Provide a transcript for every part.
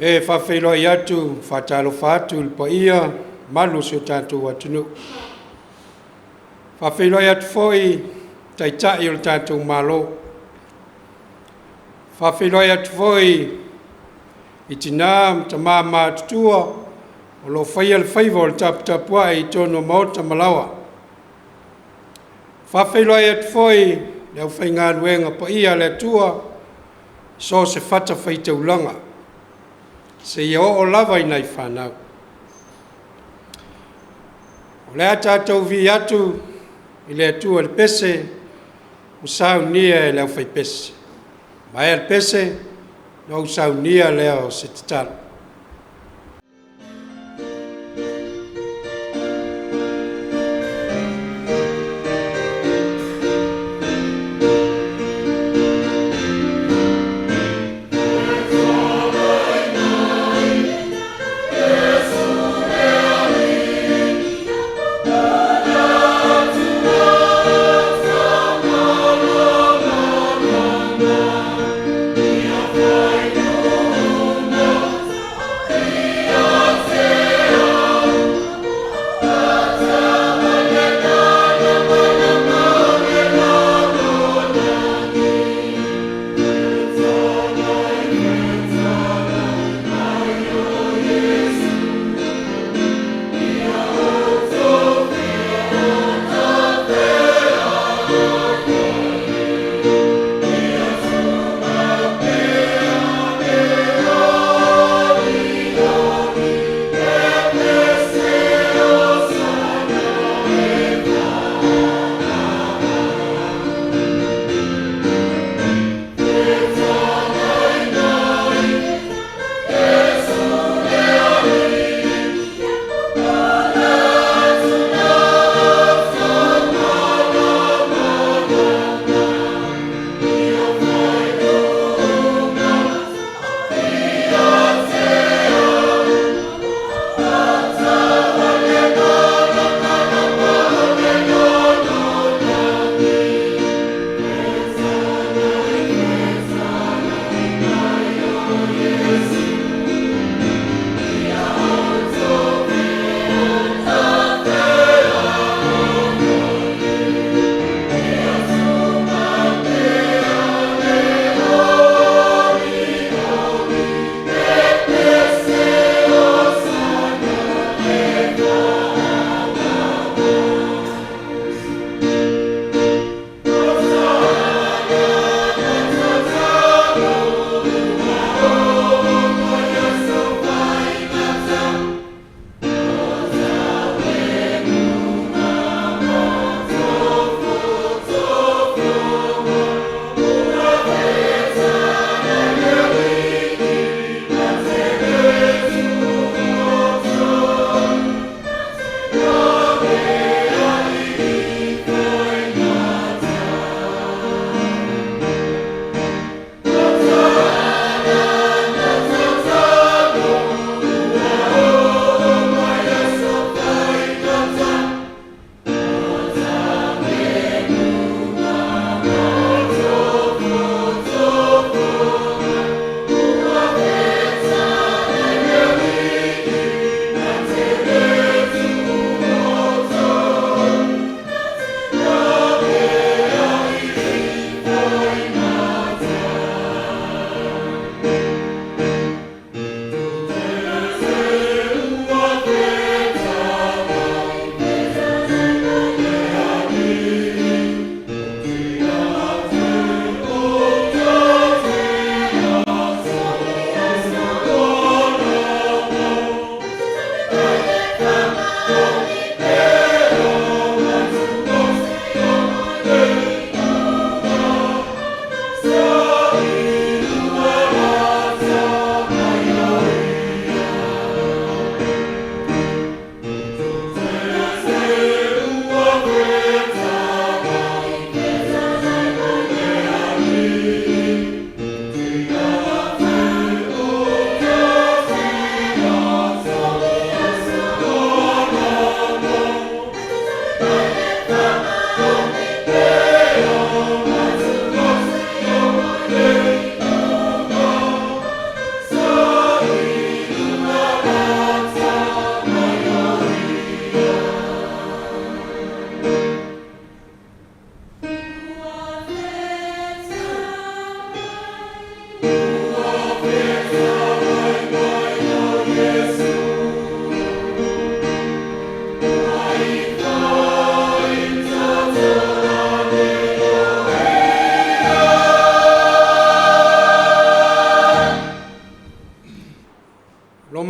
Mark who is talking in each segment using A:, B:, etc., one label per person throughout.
A: E faafeiloai atu, faatalofa atu i le paia mamalu o si o tatou atunuu. E faafeiloai atu foi i Taitai o le tatou Malo. E faafeiloai atu foi i tina ma tama matutua o lo o faia le faiva o le taputapuai i totonu o maota ma laoa. E faafeiloai atu foi i le aufaigaluega paia a le Atua i so o se fatafaitaulaga seia oo lava i nai fanau. O le a tatou vivii atu i le Atua i le pese ua saunia e le aufaipese. Maea le pese, ona ou saunia lea o se tatalo.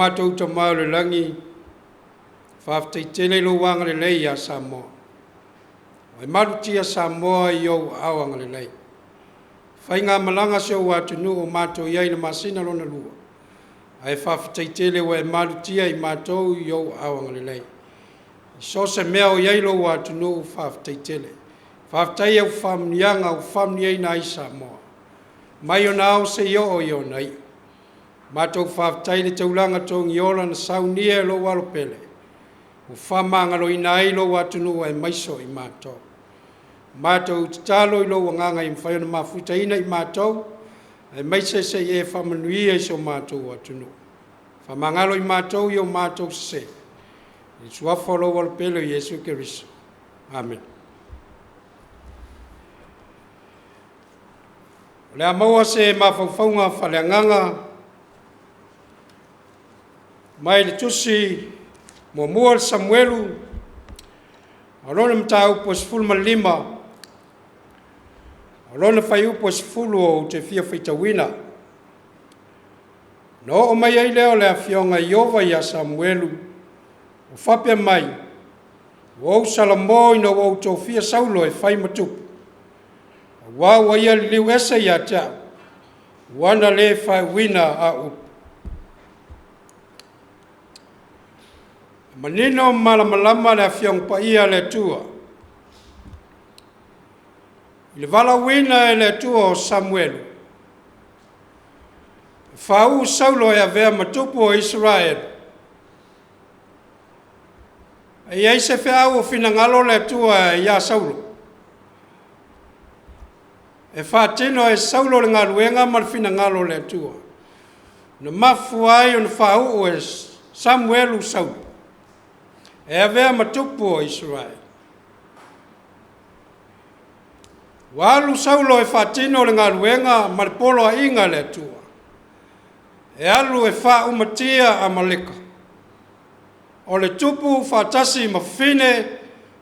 A: matou Tama o le lagi, faafetai tele i lou agalelei ia Samoa. Ua e malutia Samoa i ou aao agalelei. Faigamalaga si ou atunuu o matou i ai i le masina lona lua, ae faafetai tele ua e malutia i matou i ou aao agalelei. I so o se mea o i ai lou atunuu, faafetai tele. Faafetai i au faamanuiaga ua faamanuiaina ai Samoa, mai ona ao seia oo i ona iu. Matou faafetai i le taulaga togiola na saunia e lou Alo Pele, ua faamagaloina ai lou atunuu aemaise o i matou. Matou tatalo i lou agaga ia mafai ona mafutaina i matou, aemaise se i e faamanuia i si o matou atunuu. Faamagalo i matou i o matou sese, i le suafa o lou Alo Pele o Iesu Keriso. Amene. O le a maua se mafaufauga faaleagaga mai le tusi muamua a le Samuelu, o lona mataupu e 15, o lona fuaiupu e 10 ou te fia faitauina. Na oo mai ai lea o le afioga a Ieova ia Samuelu ua faapea mai, “Ua ou salamo ina ua ou tofia Saulo e fai ma tupu, aua ua ia liliu ese ia te au, ua na le faaiuina au upu.” E manino ma malamalama le Afioga Paia a le Atua i le valaauina e le Atua o Samuelu, e faauu Saulo e avea ma tupu o Isaraelu, e i ai se feau o finagalo le Atua ia Saulo, e faatino e Saulo le galuega ma le finagalo o le Atua, na mafua ai ona faauu e Samuelu Saulo e avea ma tupu o Isaraelu. Ua alu Saulo e faatino le galuega ma le poloaiga a le Atua, e alu e faaumatia Amaleka, o le tupu faatasi ma fafine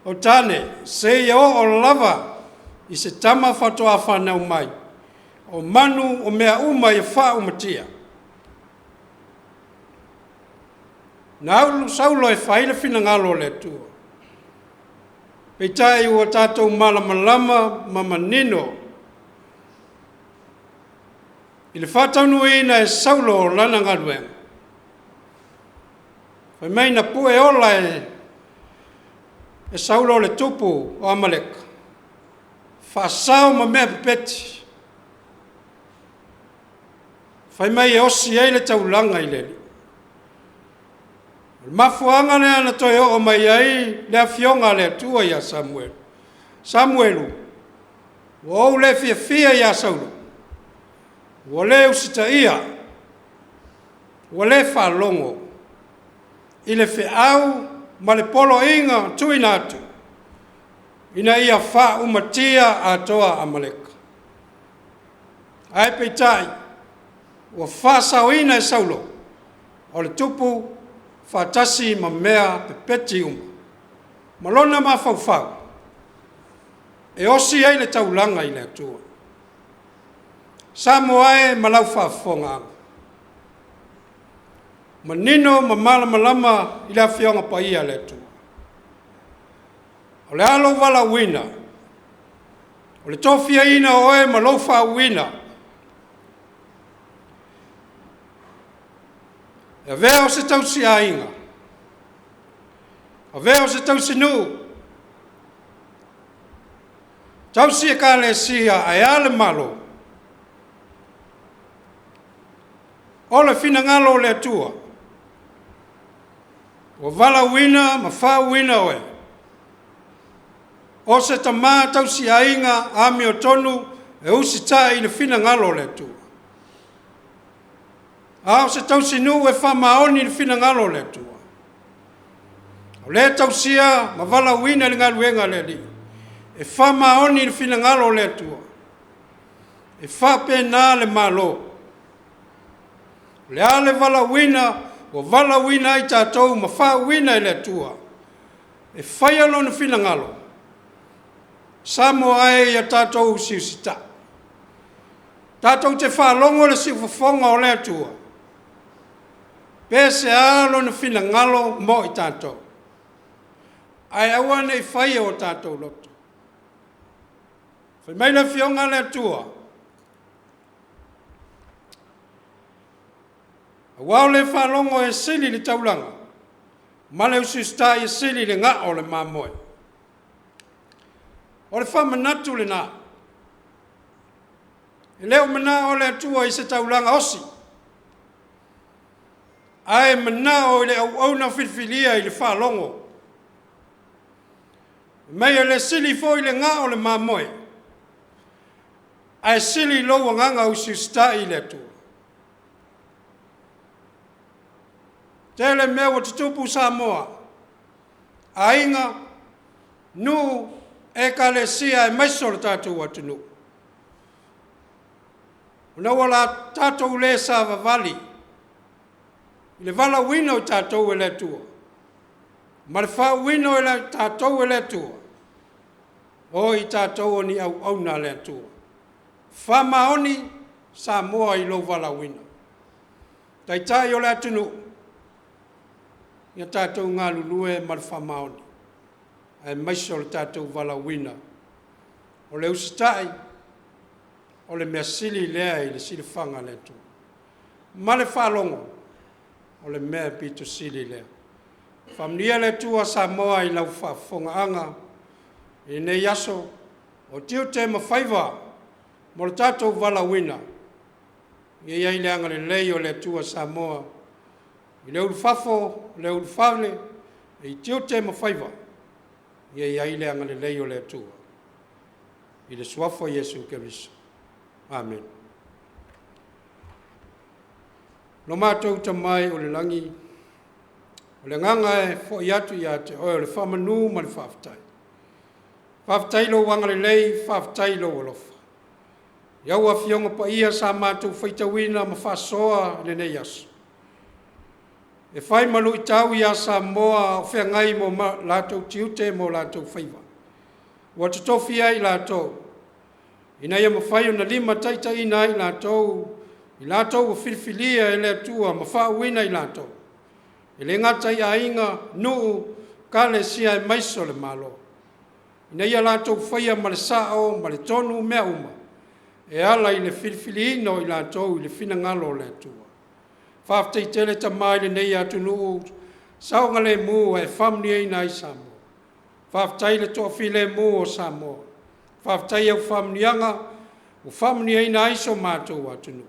A: o tane, seia oo lava i se tama faatoa fanau mai, o manu, o mea uma ia faaumatia. Na alu Saulo e fai le finagalo o le Atua, peitai ua tatou malamalama ma manino i le faataunuuina e Saulo o lana galuega, fai mai na pueola e Saulo le tupu o Amaleka, faasao ma mea pepeti, fai mai e osi ai le taulaga i le Alii. O le mafuaaga lea na toe oo mai ai le Afioga a le Atua ia Samuelu, “Samuelu, ua ou le fiafia ia Saulo, ua le usitaia, ua le faalogo i le feau ma le poloaiga na tuuina atu ina ia faaumatia atoa Amaleka. Ae peitai, ua faasaoina e Saulo o le tupu faatasi ma mea pepeti uma, ma lona mafaufau e osi ai le taulaga i le Atua.” Samoa e ma lau faafofogaaga, manino ma malamalama i le Afioga Paia a le Atua. O le a lou valaauina? O le tofiaina o oe ma lou faauuina, e avea o se tausiaiga, avea o se tausinuu, tausi Ekalesia ae a le Malo? O le finagalo o le Atua, ua valaauina ma faauuina oe, o se tama tausiaiga amiotonu e usitai i le finagalo o le Atua, a o se tausinuu e faamaoni i le finagalo o le Atua, o le tausia ma valaauina i le galuega a le Alii, e faamaoni i le finagalo o le Atua, e faapena le Malo. O le a le valaauina ua valaauina ai tatou ma faauuina e le Atua e faia Lona finagalo, Samoa e, ia tatou usiusitai. Tatou te faalogo i le siufofoga o le Atua. Pe se a lona finagalo mo i tatou. Ae aua ne i faia o tatou loto. Fai mai le afioga a le Atua, auā o le faalogo e sili i le taulaga, ma le usiusitai e sili i le gao o le mamoe. O le faamanatu lena. E le o manao le Atua i se taulaga osi, ae manao i le auauna filifilia i le faalogo. Mai e le sili foi le gao o le mamoe, ae sili lou agaga usiusitai i le Atua. Tele mea ua tutupu Samoa, aiga, nuu, ekalesia aemaise o le tatou atunuu. Ona ua la tatou le savavali i le valaauina o tatou e le Atua, ma le faauuina o tatou e le Atua, o i tatou o ni auauna a le Atua. Faamaoni Samoa i lou valaauina. Taitai o le atunuu, ia tatou galulue ma le faamaoni, aemaise o le tatou valaauina. O le usitai, o le mea sili lea i le silafaga a le Atua. Ma le faalogo, o le mea pito sili lea. Faamanuia le Atua Samoa i lau faafofogaaga i lenei aso, o tiute ma faiva mo le tatou valaauina, ia i ai le agalelei o le Atua Samoa i le ulufafo, le ulufale, i tiute ma faiva, ia i ai le agalelei o le Atua. I le Suafa o Iesu Keriso. Amene. Lo matou Tama e i le lagi, o le agaga e foi atu ia te oe o le faamanu ma le faafetai. Faafetai i lou agalelei, faafetai i lou alofa. I au afioga paia sa matou faitauina ma faasoa i lenei aso. E fai ma luitau ia Samoa o feagai ma o latou tiute ma o latou faiva. Ua totofi ai latou, ina ia mafai ona limataitaiina ai latou, i latou ua filifilia e le Atua ma faauuina i latou. E le gata i aiga, nuu, ekalesia aemaise o le Malo. Ina ia latou faia ma le sao ma le tonu mea uma, e ala i le filifiliina o i latou i le finagalo o le Atua. Faafetai tele Tama i lenei atunuu, saogalemu ae faamanuiaina ai Samoa. Faafetai i le toafilemu o Samoa. Faafetai i au faamanuiaga ua faamanuiaina ai si o matou atunuu,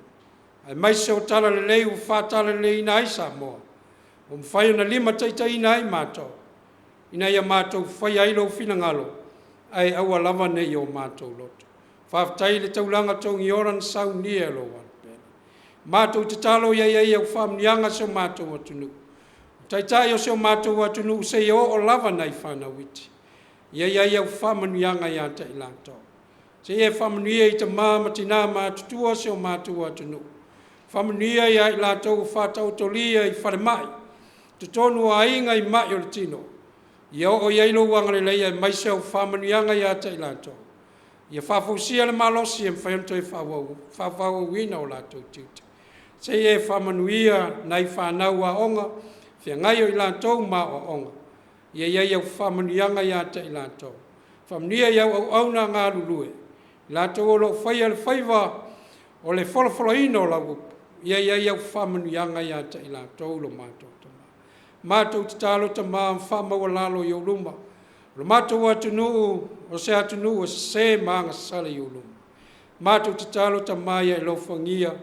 A: aemaise o talalelei ua faatalaleleiina ai Samoa, ua mafai ona limataitaiina ai matou, ina ia matou faia ai lou finagalo, ae aua lava ne i o matou loto. Faafetai i le taulaga togiola na saunia e lou Alo. Matou tatalo ia i ai au faamanuiaga i si o matou atunuu. Taitai o si o matou atunuu seia oo lava nai fanau iti. Ia i ai au faamanuiaga ia te i latou. Seia e faamanuia i tama ma tina matutua o si o matou atunuu. Faamanuia ia i latou ua faataotolia i falemai, totonu o aiga i mai o le tino. Ia oo i ai lou agalelei aemaise au faamanuiaga ia te i latou. Ia faafousia le malosi e mafai ona toe faaauauina o latou tiute. Seia e faamanuia nai fanau aoga, feagai o i latou ma aoaoga. Ia i ai au faamanuiaga ia te i latou. Faamanuia i au auauna galulue, i latou o lo o faia le faiva o le folafolaina o lau upu, ia i ai au faamanuiaga ia te i latou lo matou Tama. Matou tatalo Tama ma faamaualalo i ou luma. O le matou atunuu, o se atunuu e sese ma agasala i ou luma. Matou tatalo Tama ia e alofagia,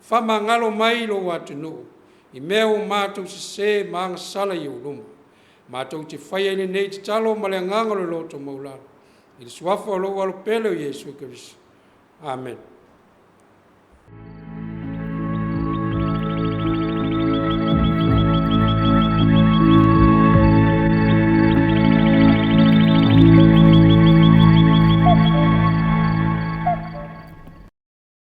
A: faamagalo mai lou atunuu, i mea ua matou sese ma agasala i ou luma. Matou te faia i lenei tatalo ma le agaga o le loto maualalo, i le suafa o lou Alo pele o Iesu Keriso. Amene.